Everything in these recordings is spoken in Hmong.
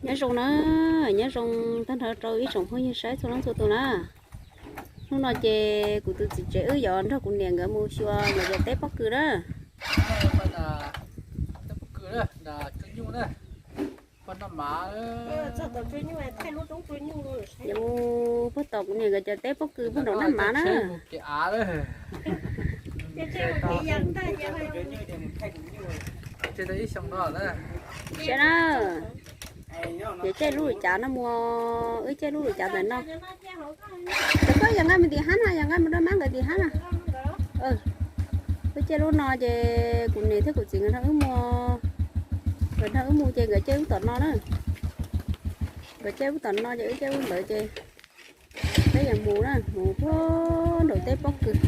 Nyob zoo na, nyob zoo tag nrho rau ib tsoom phooj ywg saib txhua leej txhua tus na. Hnub no ces kuv tus txiv tsev wb yuav nrog kuv niam nkawd mus xyuas nkawd cov teb pob kws na. Yuav mus puag tom kuv niam nkawd cov teb pob kws puag nraum Naj Mav na. Saib na, yog caij lub lwm cav no mus, wb caij lub lwm cav ntawm no. Cov koj yog nqaij mus tim hab no, yog nqaij mus rau mab nkawd tim hab no. Wb caij lub no ces kuv niam thiab kuv txiv nkawd nrog wb mus, nkawd nrog wb mus ces nkawd caij lub tom no na. Nkawd caij lub tom no ces wb caij lub ntawd ces peb yuav mus na, mus puag nraum teb pob kws.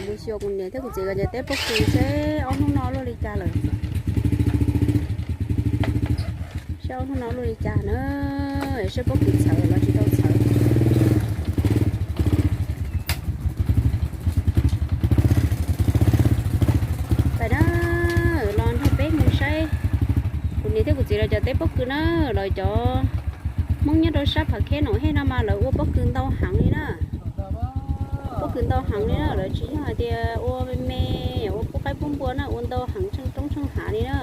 Mus xyuas kuv niam thiab kuv txiv nkawd cov teb pob kws seb ob hnub no luaj li cas lawm. Seb ob hnub no luaj li cas na, seb pob kws txhawv los tsis tau txhawv. Pais na, los nrog peb mus saib kuv niam thiab kuv txiv lawv cov teb pob kws na, lawv cov Hmoob nyob rau sab Phav Khej Noom Hej no mas lawv ua pob kws ntau heev li na. Pob kws ntau heev li na, lawv tsis yog hais tias ua me me, ua pub qaib pub npua na, ua ntau heev tsheej roob tsheej hav li na.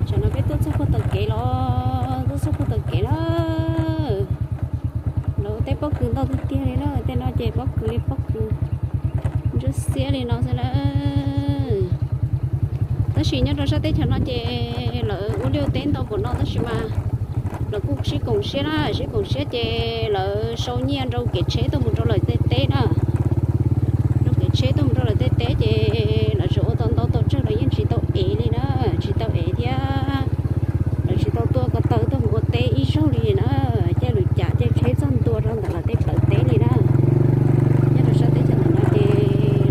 Tsam no peb tuaj txog puag tom kev los, tuaj txog puag tom kev na. Lawv teb pob kws ntau tiag tiag li na, tej no ces pob kws li pob kws ntsuab xiab li no xwb na. Tab sis nyob rau sab teb chaws no ces lawv ua liaj teb ntau npaum no tab sis mas lawv kuj sib koom siab na, sib koom siab ces lawv sau nyiaj nrau kev tsheb tuaj mus rau lawv tej teb na. Rau kev tsheb tuaj mus rau lawv tej teb ces lawv tsuas ua tau ntau tau tsawg lawv yeej tsis tau ev li na, tsis tau ev thiab. Lawv tsis tau tuaj ko taw tuaj mus ua teb ib zaug li na, caij lwm cav caij tsheb txog ntua rau ntawm lawv tej plawv teb li na. Nyob rau sab teb chaws ntawm no ces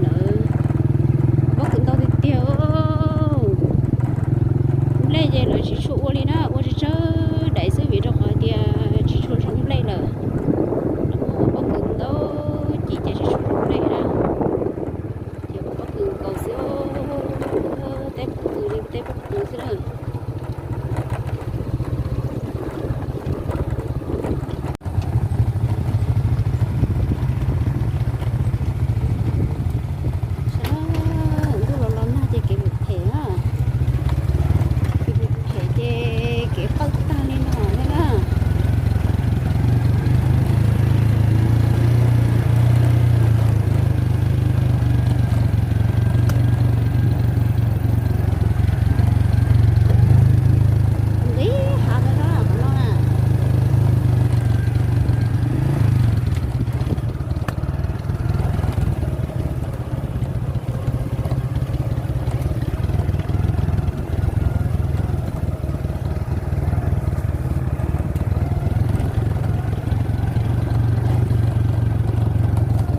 lawv pob kws ntau tiag tiag. Nplej ces lawv tsis tshua ua li na, ua tsis tsawg daim xwb vim rau qhov tias tsis tshua zoo nplej lawm. Lawv muab ua pob kws ntau ces ces tsis tshua zoo nplej na. Ces ua pob kws nkaus xwb, teb pob kws li teb pob kws xwb na. Ntuj los los nag ces kev phem phem na, kev phem phem ces kev qawj tag li no thiab na. Nqis hav ntawd no qhov no na.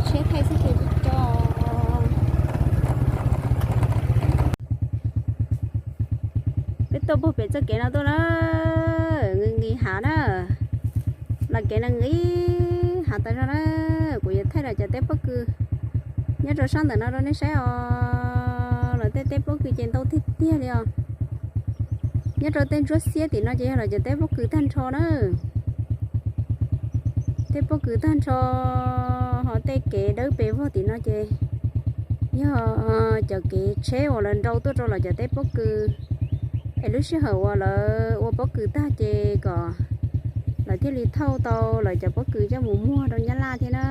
Tsheb thaij xwb ces tsis tso. Peb tuaj puag pem txoj kev no tuaj na, nqis nqis hav na, los kev no nqis hav tas zog na. Kuv yuav thaij lawv cov teb pob kws nyob rau sab ntawm no rau nej saib os. Lawv tej teb pob kws ces ntau tiag tiag li os. Nyob rau tej ntsuab xiab tim no ces yog lawv cov teb pob kws tag nrho na. Teb pob kws tag nrho, ho tej kev dawb pes vog tim no ces yog cov kev tsheb uas lawv nrau tuaj rau lawv cov teb pob kws, es lub sij hawm uas lawv ua pob kws tag ces kom lawv thiaj li thauj tau lawv cov pob kws coj mus muag rau Nyab Laj thiab na.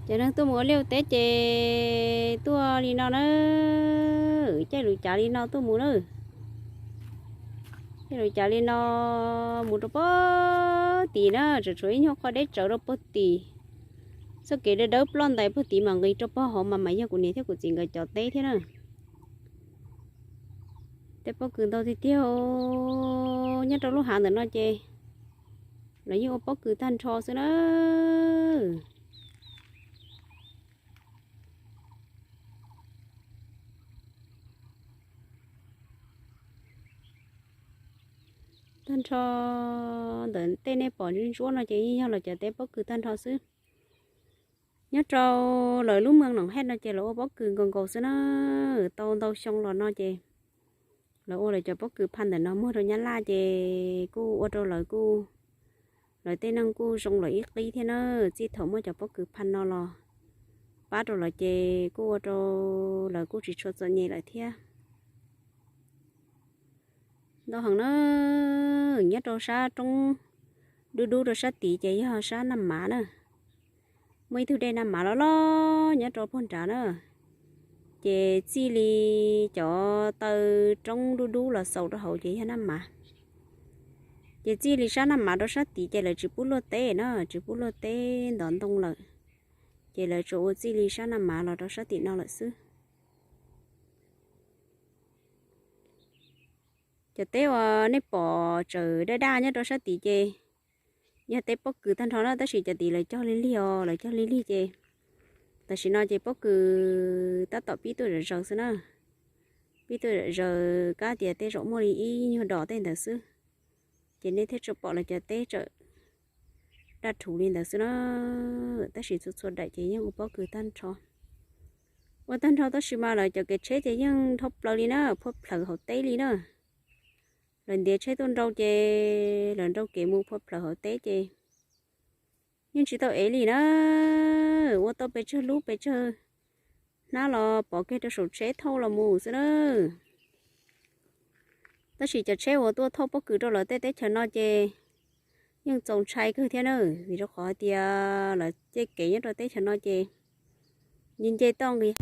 Cov neeg tuaj mus ua liaj ua teb ces tuaj li no na, caij lub cav li no tuaj mus na. Caij lub cav li no mus rau puag tim na, tseem tshuav ib nyuag qhov deb tsawv rau puag tim. Txoj kev dawb dawb ploj ntais puag tim mas nqis rau puag hauv mas mas yog kuv niam thiab kuv txiv nkawd cov teb thiab na. Tej pob kws ntau tiag tiag, nyob rau lub hav ntawm no ces lawv yeej ua pob kws tag nrho xwb na. Tag nrho ntawm tej nej pom ntsuab ntsuab no ces yeej yog lawv cov teb pob kws tag nrho xwb. Nyob rau lawv lub moos Noom Hej no ces lawv ua pob kws nkaus nkaus xwb na. Tau ntau xyoo los no ces lawv ua lawv cov pob kws pha ntawm no muag rau Nyab Laj ces kuj ua rau lawv kuj, lawv tej neeg kuj zoo lawm ib qib thiab na. Txij thaum muaj cov pob kws pha no los pab rau lawv ces kuj ua rau lawv kuj tsis tshua txom nyem lawm thiab. Ntau heev na. Nyob rau sab roob dub dub rau sab tid ces yog sab Naj Mav na. Muaj ib tug dej Naj Mav loj loj nyob rau puag nrad na. Ces txij li cov taw roob dub dub los xaus rau hauv ces yog Naj Mav. Ces txij li sab Naj Mav rau sab tid ces lawv tsis pub luaj teb na, tsis pub luaj teb ntov ntoo lawm. Ces lawv tsuas ua txij li sab Naj Mav los rau sab tim no lawm xwb. Cov teb uas nej pom tsawm daj daj nyob rau sab tid ces yog teb pob kws tag nrho na, tab sis cov tid lawv cog lig lig os, lawv cog lig lig ces tam sim no ces pob kws tab tom pib tuaj zom zaws xwb na. Pib tuaj zom zaws kab tias tej zaum muaj li ib nyuag dos tej ntawd xwb. Ces nej thiaj tsuas pom lawv cov teb tsawm daj rhuv li ntawd xwb na. Tab sis txhua txhua daim ces yeej ua pob kws tag nrho. Ua tag nrho tab sis mas lawv cov kev tsheb ces yeej dhau plaws li na, phua plhawv hauv teb li na. Lawv ntiav tsheb tuaj nrau ces lawv nrau kev mus phua plhawv hauv teb ces yeej tsis tau ev li na. Ua tau pes tsawg lub pes tsawg hnab los pov kiag rau saum tsheb thauj los mus xwb na. Tab sis cov tsheb uas tuaj thauj pob kws rau lawv tej teb chaws no ces yeej txaus ntshai kawg thiab na, vim rau qhov hais tias lawv tej kev nyob rau teb chaws no ces nce nce toj nqis.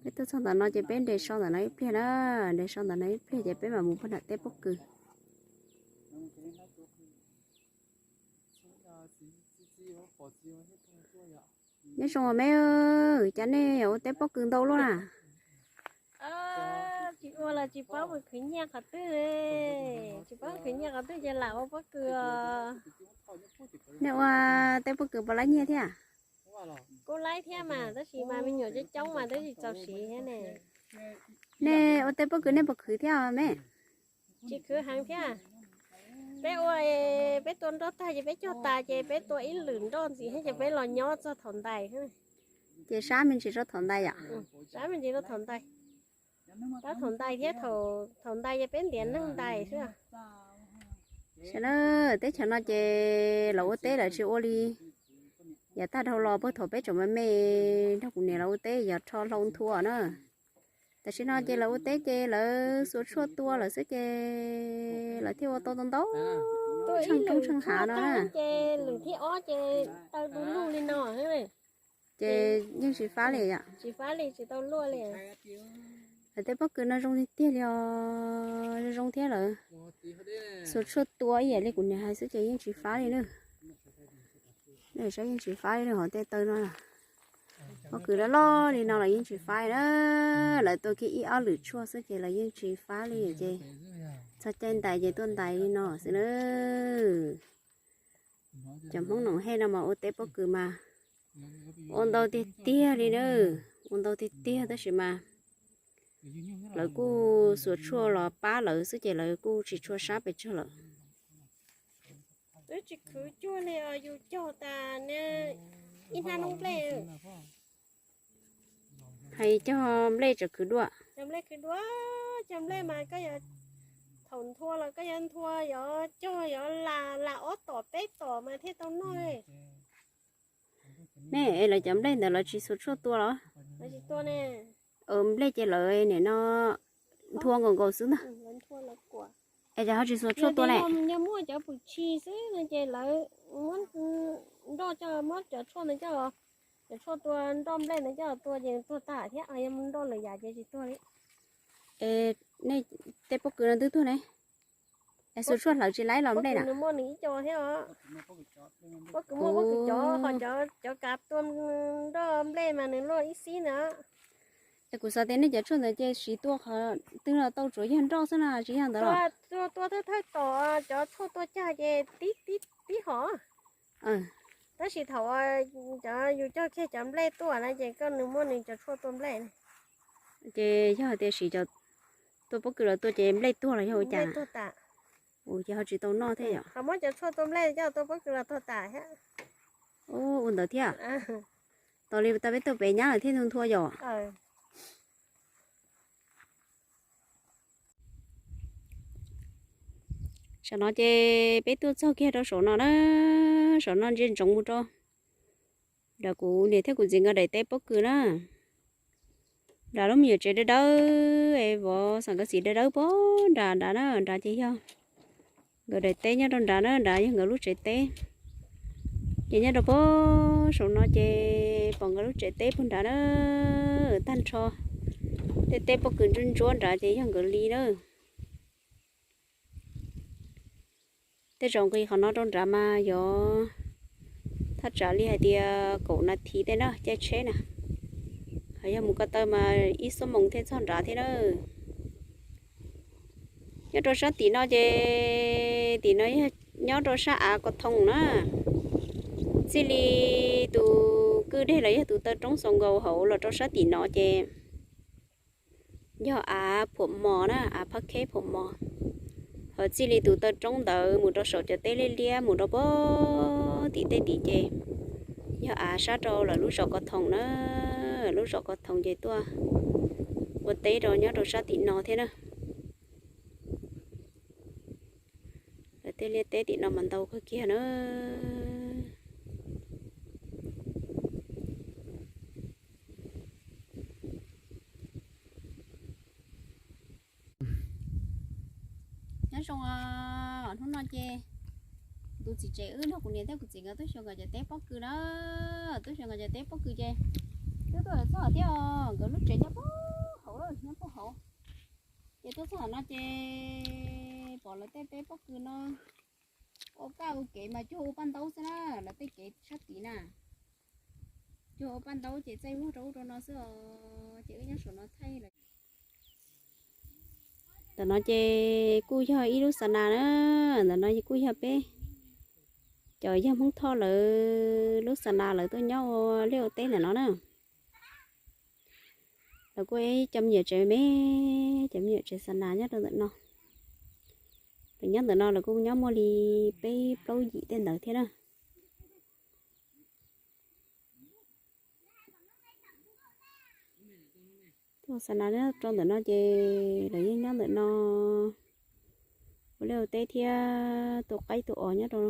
Peb tuaj txog ntawm no ces peb nres so ntawm no ib pliag na, nres so ntawm no ib pliag ces peb mam mus puag nram teb pob kws. Nyob zoo os me, cas nej ua teb pob kws ntau luaj na? Tsis ua los tsis paub mus khwv nyiaj qhov twg, tsis paub khwv nyiaj qhov twg ces lam ua pob kws os. Nej ua teb pob kws puas laib nyiaj thiab? Kuj laib thiab mas, tab sis mas me nyuam coob coob mas twb tsis txaus siv thiab ne. Nej ua teb pob kws nej puas khwv thiab me? Tsis khwv heev thiab. Peb ua, peb tua nroj tag ces peb cog tas ces peb tua ib lwm nroj ntxiv thiab ces peb los nyob txog thaum ntais. Ces sab me ntsis rau thaum ntais yom? Sab me ntsis rau thaum ntais. Tab thaum ntais thiab, thaum ntais ces peb ntiav neeg ntais xwb. Sawv daws, teb chaws no ces lawv ua teb lawv tsis ua li yav tag dhau los puag thaum peb tseem me me nrog kuv niam lawv ua teb yog rho hlau nthua na. Tam sim no ces lawv ua teb ces lawv xuas tshuaj tua lawm xwb ces lawv thiaj ua tau ntau ntau tsheej roob tsheej hav no na. Ces lwm thib ob ces taw du lug li no. Ces yeej tsis fab li yom? Tsis fab li, tsis tau luaj li. Lawv tej pob kws no zoo tiag tiag li os, zoo zoo thiab lawv xuas tshuaj tua ib yam li kuv niam hais xwb ces yeej tsis fab li na. Saib yeej tsis fab li hov tej taw no. Pob kws loj loj li no los yeej tsis fab li na. Lawv tua kiag ib ob lwm tshuaj xwb ces lawv yeej tsis fab li ces txog caij ntais ces tuaj ntais li no xwb na. Cov Hmoob Noom Hej no mas ua teb pob kws mas ua ntau tiag tiag li na. Ua ntau tiag tiag tab sis mas lawv kuj xuas tshuaj los pab lawv xwb ces lawv kuj tsis tshua sab pes tsawg lawm. Twb tsis khwv cuag li os, yus cog tas ib hnab noob nplej. Hais cog nplej tseem khwv dua. Cog nplej khwv dua, cog nplej mas koj yuav, thaum nthua los koj yuav nthua, yuav cog yuav las, las ob tom peb tom mas thiaj tau noj. Nej, lawv cov nplej ntawd lawv tsis xuas tshuaj tua los? Nplej ces lawv nim no nthua nkaus nkaus xwb ntag. Es cas ho tsis xuas tshuaj tua ne? Yog muaj cov pwm tshis xwb no ces lawv muab nroj coj, muab cov tshuaj ntawd coj, cov tshuaj tua nroj nplej ntawd coj tua ces tuag tas thiab, yog nroj lwm yam ces tsis tuag li. Nej tej pob kws no twb tuag ne. Es xuas tshuaj hlawv tsis laib los nplej na? Nws muaj nws ib co thiab os. Pob kws muaj pob kws cov, ho cov kav tua nroj nplej mas nws luaj ib xib ntawd. Es kuv xav tias nej cov tshuaj ntawd ces siv tua qhov twg los tau, tsuas yog nroj xwb no tsis yog ntawd los? Tua thawj thawj tom, cov tshuaj tua cag ces tib tib hom. Tab sis thaum cov yus cog kiag cov nplej tuaj na ces koj nws muaj nws cov tshuaj tua nplej. Ces yog tias siv cov Tua pob kws los tua ces nplej tuag los yog ua cas? Ces ho tsis tau noj thiab yom? Ua ntawd thiab. Tos li tau peb tuaj pem nyab lawm thiaj nthua yom? Saum no ces peb tuaj txog kiag rau saum no na, saum no ntsia ntsoov mus rau nram kuv niam thiab kuv txiv nkawd daim teb pob kws na. Nram lub me nyuam tsev dawb dawb es vov xam nkawd txiv dawb dawb puag nrad nrad na, nrad ces yog nkawd daim teb nyob rau nrad na, nrad yog nkawd lub tsev teb. Ces nyob rau puag saum no ces pom nkawd lub tsev teb puag nrad na, tag nrho tej teb pob kws ntsuab ntsuab nrad ces yog nkawd li na. Tej zaum nqis qhov no rau nrad mas yuav thaj tsam li hais tias kaum nas this tej na caij tsheb na, ho yog mus ko taw mas ib xuab moos thiaj txog nrad thiab na. Nyob rau sab tim no ces tim no yog nyob rau sab av Kos Thoom na. Txij li tus kwj deg los yog tus taw roob xaus nkaus hauv los rau sab tim no ces yog av Phuam Mos na, av Phab Kheb Phuam Mos. Ho txij li tus taw roob ntawd mus rau saum cov teb liab liab mus rau puag tim tej tim ces yog av sab rau lawv lub zos Kos Thoom na. Lub zos Kos Thoom ces tuaj ua teb rau nyob rau sab tim no thiab na. Lawv tej liaj teb tim no mas ntau kawg kiag na. Nyob zoo, hnub no ces tus txiv tsev wb nrog kuv niam thiab kuv txiv nkawd tuaj xyuas nkawd cov teb pob kws na. Tuaj xyuas nkawd cov teb pob kws ces twb tuaj txog thiab os, nkawd lub tsev nyob puag hauv, nyob puag hauv. Ces tuaj txog no ces pom lawv tej teb pob kws no ua kaj ua kev mas cuag ua paj ntaub xwb na, lawv tej kev sab tid na. Cuag ua paj ntaub ces txaij muag rau ub rau no xwb os, ces wb nyob saum no thaij lawm. Ntawm no ces kuj yog ib lub xa nas na, ntawm no kuj yog peb cov yawg Hmoob Thoj lawv lub xa nas, lawv tuaj nyob ua liaj ua teb ntawm no na. Lawv kuj ib co me nyuam tsev me, cov me nyuam tsev xa nas nyob rau ntawm no. Lawv nyob ntawm no lawv kuj nyob muaj li peb plaub yim tej ntawd thiab na. Tuaj xa nas rau ntawm no ces lawv yeej nyob ntawm no ua liaj ua teb thiab tua qaib tua os nyob rau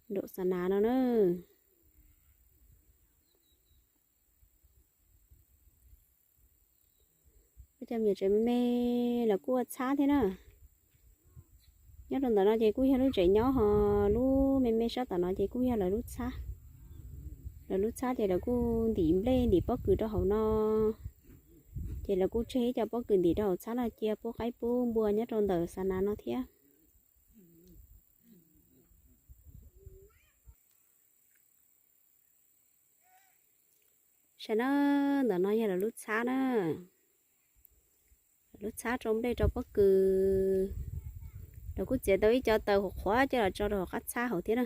nraum xa nas no na. Ib co me nyuam tsev me me lawv kuj ua txhab thiab na. Nyob rau ntawm no ces kuj yog lub tsev nyob, ho lub me me sab tom no ces kuj yog lawv lub txhab. Lawv lub txhab ces lawv kuj ntim nplej ntim pob kws rau hauv no. Ces lawv kuj tseg ib co pob kws ntim rau hauv txhab no cia pub qaib pub npua nyob rau ntawm xa nas no thiab. Saib na, ntawm no yog lawv lub txhab na. Lawv lub txhab rau nplej rau pob kws. Lawv kuj txiav tau ib co taws qhuav qhuav coj los tso rau hauv qab txhab hauv thiab na.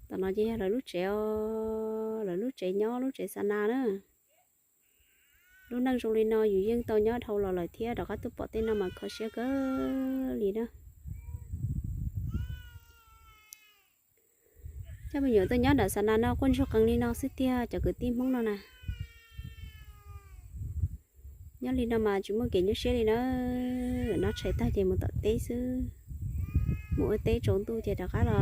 Tom no ces yog lawv lub tsev os, lawv lub tsev nyob lub tsev xa nas na. Lub neej zoo li no yus yeej tau nyob dhau los lawm thiab rov qab tuaj pom tej no mas kho siab kawg li na. Coj me nyuam tuaj nyob nram xa nas no quaj ntsuag qees li no xwb tiag cov kwv tij Hmoob no na. Nyob li no mas tsis muaj kev nyuaj siab li na. Noj tshais tag ces mus tom teb xwb, mus ua teb tsaus ntuj ces rov qab los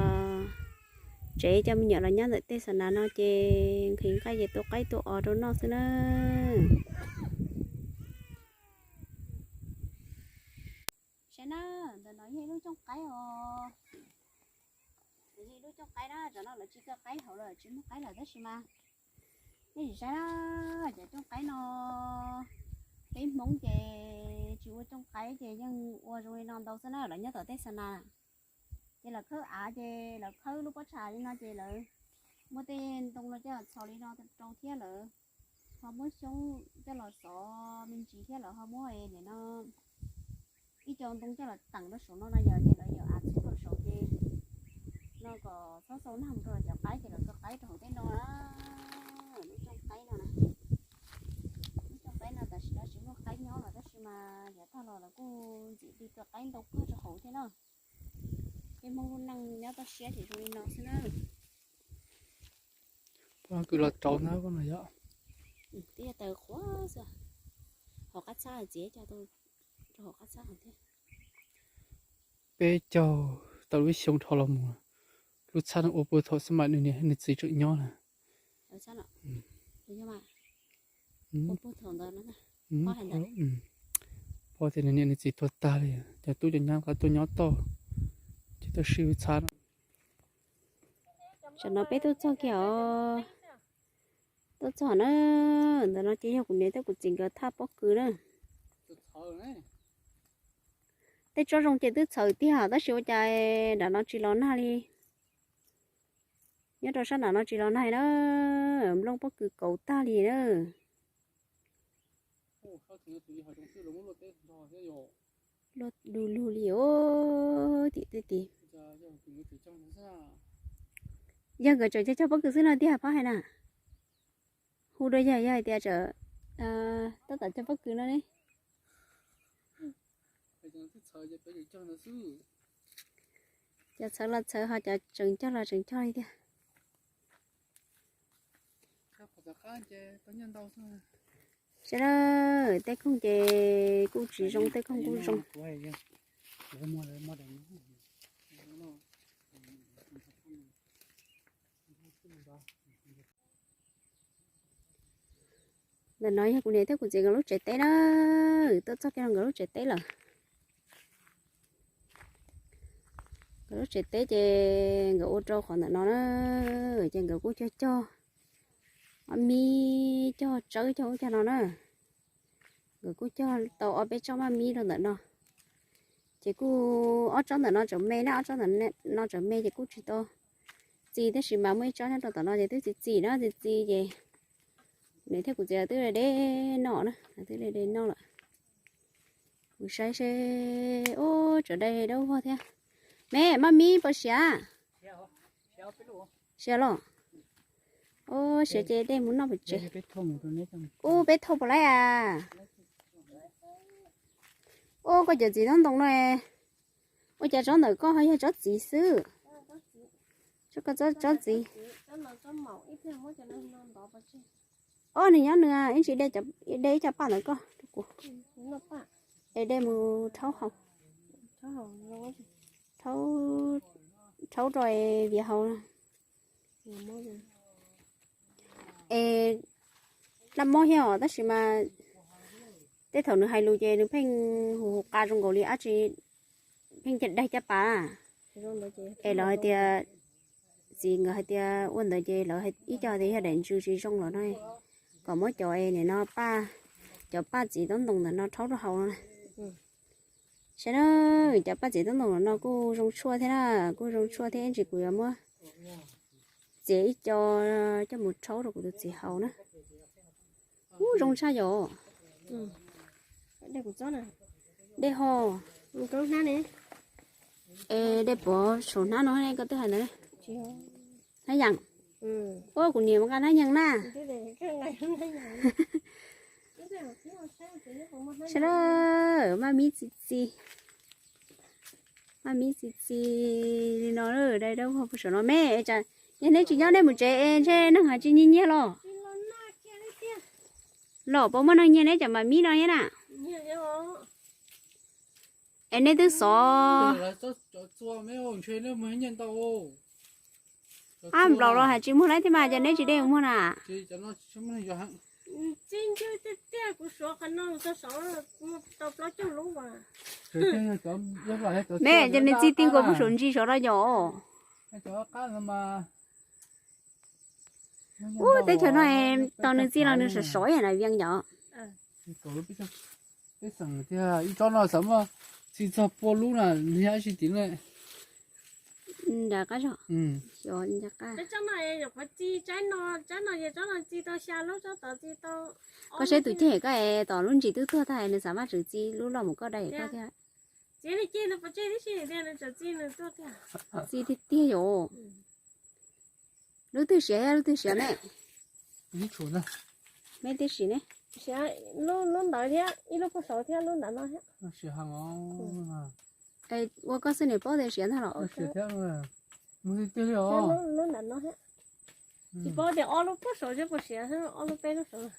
tsev. Coj me nyuam los nyob ntawm tej xa nas no ces nqhis nqaij ces tua qaib tua os rau noj xwb na. Saib na, ntawm no yog ib lub cooj qaib os. Yog ib lub cooj qaib na, cov no lawv tsis tua qaib hauv lawm, tsis muaj qaib lawm tab sis mas nej sim saib na, cov cooj qaib no peb Hmoob ces tsis ua cooj qaib ces yeej ua zoo li no ntau xwb na, lawv nyob tom tej xa nas. Ces lawv khawb av ces lawv khawb lub pob tsuas li no ces lawv muab tej ntoo no coj los txhos li no rau thiab lawv ho muab xyoob coj los xov me ntsis thiab lawv ho muab nim no ib co ntoo coj los teem rau saum no no yog ces lawv yuav av txhub rau saum ces no kom txhob xau nag mus rau cov qaib ces lawv tua qaib rau hauv tej no na. Lub cooj qaib no na, lub cooj qaib no tam sim no tsis muaj qaib nyob los tab sis mas Cov qaib ntau kawg rau hauv thiab na. Peb Hmoob lub neej nyob toj siab ces zoo li no xwb na. Peb kwv los rau ntawd no yog. Twb yog taws qhuav xwb. Hauv qab txhab txiav cog rau hauv qab txhab thiab. Peb caug tau lub xyoo dhau los mus, lub txhab no ua puag thaum xab mam nws niam nws txiv tseem nyob na. Pog tias nws niam nws txiv tuag tag li, cov tub cov nyab qab tuaj nyob toj, ces tuaj sib lub txhab no. Tam no peb tuaj txog kiag os. Tuaj txog na, ntawm no ces yog kuv niam thiab kuv txiv nkawd thaj pob kws na. Tej tsob zoo ces twb txhawv tiag tab sis ua cas nram no tsis los nag li. Nyob rau sab nram no tsis los nag na, nplooj pob kws kauv tag li na. Luag du lug li os, tim tej tid. Yog nkawd tseem cog cog pob kws xwb no tiag Phab hais na. Hu dua yog, yog hais tias tseem tab tom cog pob kws no ne. Cov txhawv los txhawv ho cov tseem cog los tseem cog li tiag. Sawv daws, tej khoom ces kuj tsis zoo, tej khoom kuj zoo. Ntawm no yog kuv niam thiab kuv txiv nkawd lub tsev teb na, tuaj txog kiag rau nkawd lub tsev teb lawm. Nkawd lub tsev teb ces nkawd ua rau qhov ntawm no na, ces nkawd kuj cog cog maj mib, cog tsawb cog ub cog no na. Nkawd kuj cog tau ob peb tsob maj mib rau ntawm no. Ces kuj ob tsob ntawm no tseem me na, ob tsob ntawm no tseem me ces kuj tsis tau txi, tab sis mas muaj ib tsob nyob rau tom no ces twb txi txi na, txi txi ces nws thiab kuv txiv lawv twb de noj na, lawv twb de noj lawm. Kuv saib seb, ub, tsov dai dawb vog thiab. Me, maj mib puas siav? Siav los? Ub, siav ces de mus noj pem tsev. Ub, peb thauj puas laib as? Ub, koj cov txiv toob ntoo no, ua cas tsob ntawm koj ho yog tsob txiv xwb? Tsob, tsob txiv. Ob, nws nyob nws, ib ntsis de ib co paj ntawm koj rau kuv, es de mus rhaub haus, rhaub rau viav haus. Es dab mob thiab os, tab sis mas tej thaum nws hais lus ces nws pheej hu hu qa zoo nkaus li dab tsi, pheej caj daig caj pas. Es lawv hais tias, txiv nkawd hais tias ua ntawd ces lawv ib co tias yog daim ntsws tsis zoo lawm no, kom muab cov es nim no paj, cov paj txiv toob ntoo ntawm no rhaub rau haus no na. Saib na, cov paj txiv toob ntoo ntawm no kuj zoo tshuaj thiab na, kuj zoo tshuaj thiab, ib ntsis kuv yuav muab txiav ib co coj mus rhaub rau kuv tus txiv haus na. Ub, zoo tshaj yom. Dej ho, es dej pov saum hnab no koj twb hais ntawd. Hnab yees. Ua kuv niam mus nqa hnab yees na. Sawv daws, maj mib txi txi, maj mib txi txi li no, dai dawb vog puag saum no me. Yog neb tsis nyob neb mus tsev es ntshe neeg ho tsis nyiag nyiag los. Los puas muaj neeg nyiag neb cov maj mib no thiab na? Es neb twb xov. Ab, nplaum los hais tsis muag lawm thiab mas cas neb tsis de mus muag na? Me, ces nws txi ti nkaus puag saum ntsis saud no yom. Ub, teb chaws no tos nws txi los nws sov sov yam na vias yom. Peb xeem tiag, ib tsob no xav muaj txi txog pua lub na, nws yog ib tsi tim ne. Nram qab zog. Koj saib tus ceg koj es tom lub ntsis twb tuag tag nws xav maj tseem txi lub loj mus koj dai koj thiab. Txi tiag tiag yom. Lub twg siav thiab lub twg siav me? Me twb siav ne. Siav lub, lub ntawd thiab ib lub puag saud thiab lub ntawd no thiab. Siav heev os. Es ua koj xwb niam paub tias siav ntag los? Siav thiab, mus tiag tiag li os. Lub ntawd no thiab. Tsis paub tias ob lub puag saud thiab puas siav, ob lub peb lub saud.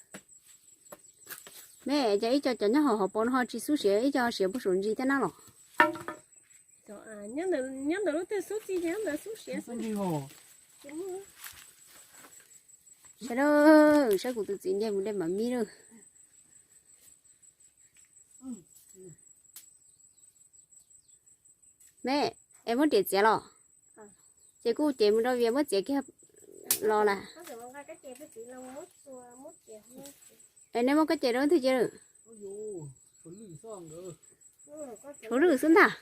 Me, cas ib co cov nyob hauv hauv paus no ho tsis xub siav, ib co siav puag saum ntsis thiab na los? Nyob ntawm lub twg xub txij thiab ntawd xub siav xwb. Sawv daws, saib kuv tus txiv nce mus de mam mib lawm. Me, es muab riam txiav los? Ces kuj ces mus rau vias muab txiav kiag los lawm. Es nej muab koj ces rau twg cia lawm? Tshuav lwj xwb ntag.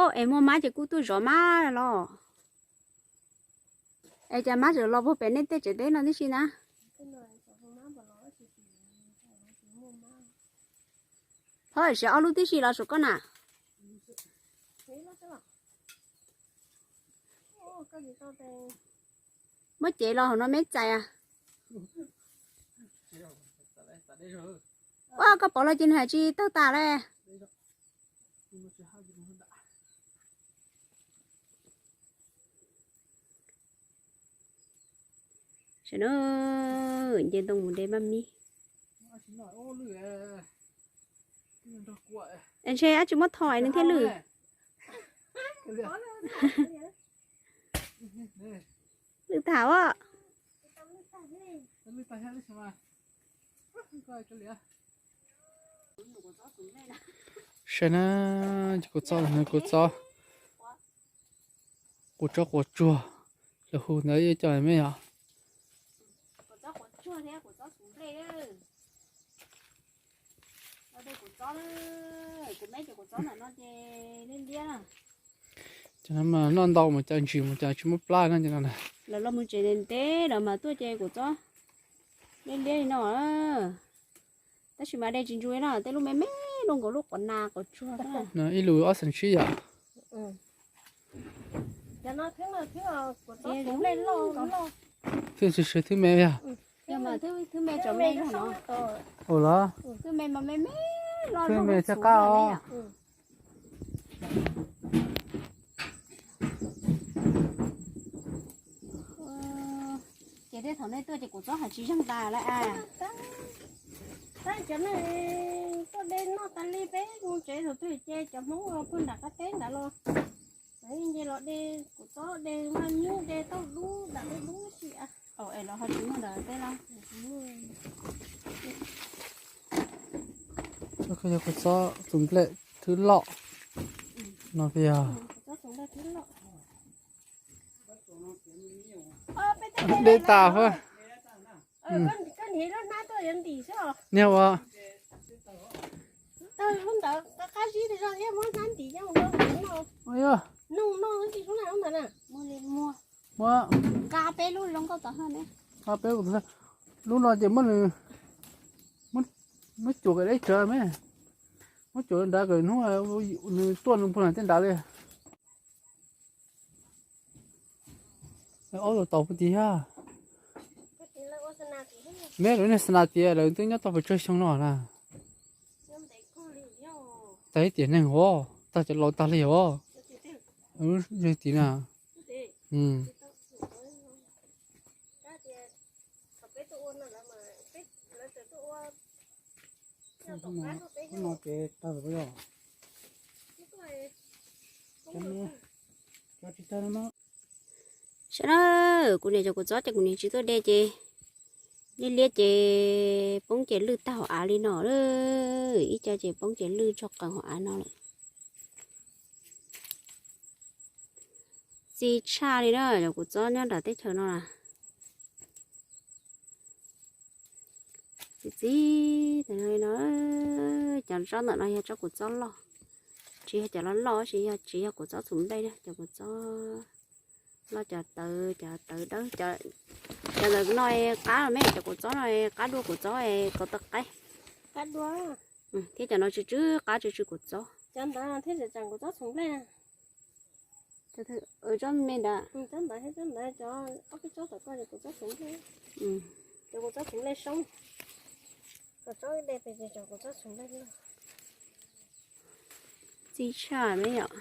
O, es muaj mab ces kuj tuaj zov mab los. Es cas mab tseem los puag pem nej tej tsev teb no tib si na? Ho siav ob lub tib si los saum koj na. Muab cev los hauv no me txais a. Ua koj pov los ces nws hais tsis tawg tas li. Sawv daws, nce ntoo mus de maj mib. Es ntshe dab tsi muab tho es nws thiaj lwj. Lwj tag os. Saib na, kuv txob, kuv txob, kuv txob quav tsuag, lawv hu ntawd ib co me yom. Cov no mas noj ntau mas cas ntsim mas cas tsis muaj plab no ces no na. Lawv los mus tsev ntev ntev lawm mas tuaj ces kuv txob liab liab li no. Tab sis mas de tsis ntsus li no, tej lub me me luaj nkaus lub quav nas quav tsuag. Ib lus ob xees tsib yom. Thwj tsis siav thwj me yog. Ua los thwj me thiaj qab os. Ces tej thaum nej tuaj ces kuv txob hais tsis zeeg tas lawm a. Tab cov neeg tuaj de noj tas li, peb mus tsev thaum twg ces cov Hmoob puag nram qab teb ntawd los, lawv nce los de kuv txob, de maj nyuj, de tauj dub, dam tauj dub si a. Es los ho tsis muaj ntawd tej los. Yog kuv txob tus nplej thwb loj no yog. De tas fab. Niag ua. Muab peb lub, lub no ces muab nws, muab cuam kom deb tsawv me, muab cuam nrad kom hnub nws tuaj nws puag nram tej nrad li. Ob tug tau puag tim thiab. Me lawv niag xav tias lawv twb nyob tau pes tsawg xyoo no na. Tag ib tiam neeg os, tag cov laus tag li os. Lub zej tid na. Saib na, kuv niam cov kua txob ces kuv niam tsis tuaj de ces liab liab ces poob ces lwj tag hauv av li no, ib co ces poob ces lwj tso qees hauv av no lawm. Txi tshaj li na, cov kua txob nyob nram teb chaws no na. Txi txi, no, cov tsob ntawm no yog tsob kua txob loj, tsis yog cov loj loj, tsis yog, tsis yog kua txob txhuv nplej na, cov kua txob loj, cov tawv, cov tawv dawb, cov ntawm no qab los me, cov kua txob no qab dua kua txob, kaus taw qaib, thiab cov no tsw tsw qab tsw tsw kua txob. Cov ntawd thiaj tseem kua txob txhuv nplej. Tsob me me ntawd. Tsob ntawd thiab tsob ntawd, cov ob peb tsob tom koj ces kuv tsob txhuv nplej. Cov kuv tsob txhuv nplej soob. Kom tsob de pes ces cov kuv tsob txhuv nplej loj. Txi tshaj me yom.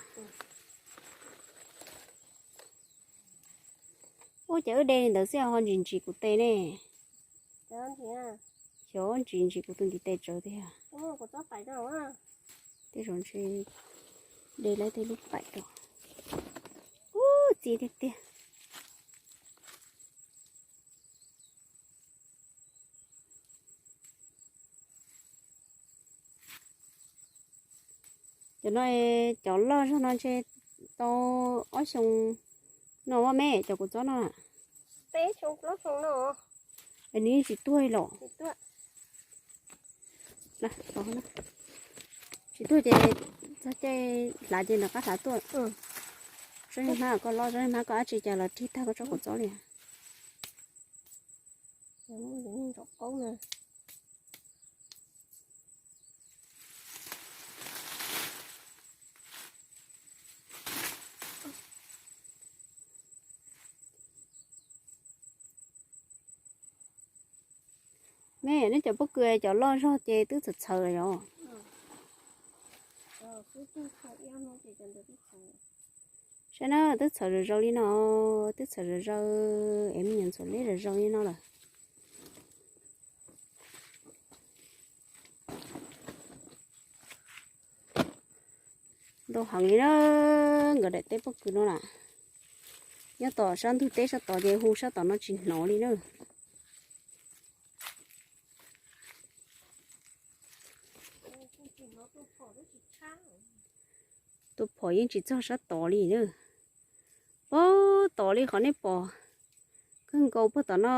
Ua cas wb de li ntawd xwb ho ntsis ntsis kuv tes ne. Xyov ntsis ntsis kuv tus ntiv tes tsawv tiag. Tej zaum ntshe de lawv tej lub paim rau. Ub, txi tiag tiag. Cov no, cov loj zog no ntshe tau ob xyoo no me, cov kuv txob no. Peb xyoo plaub xyoo no. Nws yeej tsis tuag los? Tsis tuag ces txog caij hlav ces nws rov qab hlav tuaj. Tsob hmab koj loj, tsob hmab koj dab tsi cas los rig tag koj tsob kuv txob li. Me, neb cov pob kws cov loj zog ces twb txhawv txhawv lawm yom. Saib na, twb txhawv zom zaws li no, twb txhawv zom zaws es me nyuam ntxhuav leb zom zaws li no lawm. Ntau heev li na, nkawd daim teb pob kws no na. Nyob tom sab ntug teb sab tod ces hu sab tom no tsis hnov li na. Tus phom yeej tsis txog sab tod li na. Puag tom li qhov nej pom kawg nkaus puag tom no,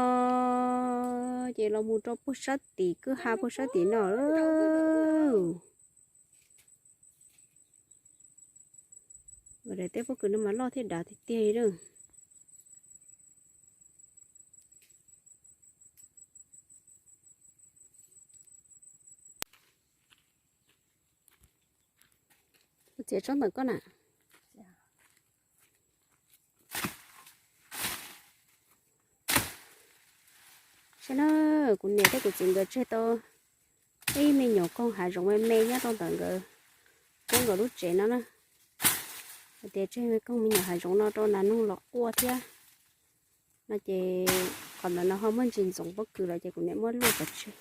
ces los mus rau puag sab tim kwj ha puag sab tim no. Daim teb pob kws no mas loj thiab dav tiag tiag li na. Kuv txiav tsob ntawm koj na. Saib na, kuv niam thiab kuv txiv nkawd tseg tau ib me nyuam koog hav zoov me me nyob rau ntawm nkawd, puab nkawd lub tsev no na. Hais tias tseg koog me nyuam hav zoov no rau nas noog los quaj thiab no ces qhov ntawm no ho muaj ntsis ntxoov pob kws lawm ces kuv niam muab luaj pov tseg.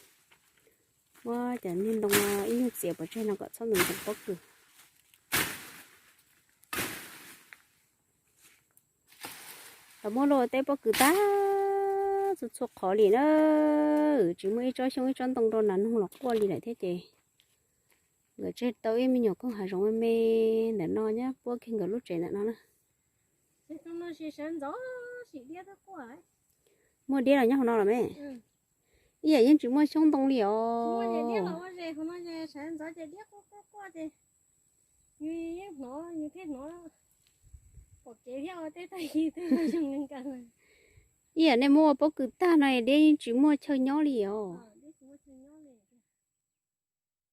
Muab cov niag ntoo ib nyuag txiav pov tseg no kom txhob ntxoov pob kws. Los muab luaj teb pob kws tag txhua txhua qhov li na. Tsis muaj ib tsob xyoob ib tsob ntoo rau nas noog los quaj li lawm thiab ces nkawd tseg tau ib me nyuam koog hav zoov me me ntawm no nyob puab kiag nkawd lub tsev ntawm no na. Muaj diab los nyob hauv no los me? Ib yam yeej tsis muaj xyoob ntoo li os. Ib yam nej muab ua pob kws tag no diab yeej tsis muaj chaw nyob li os.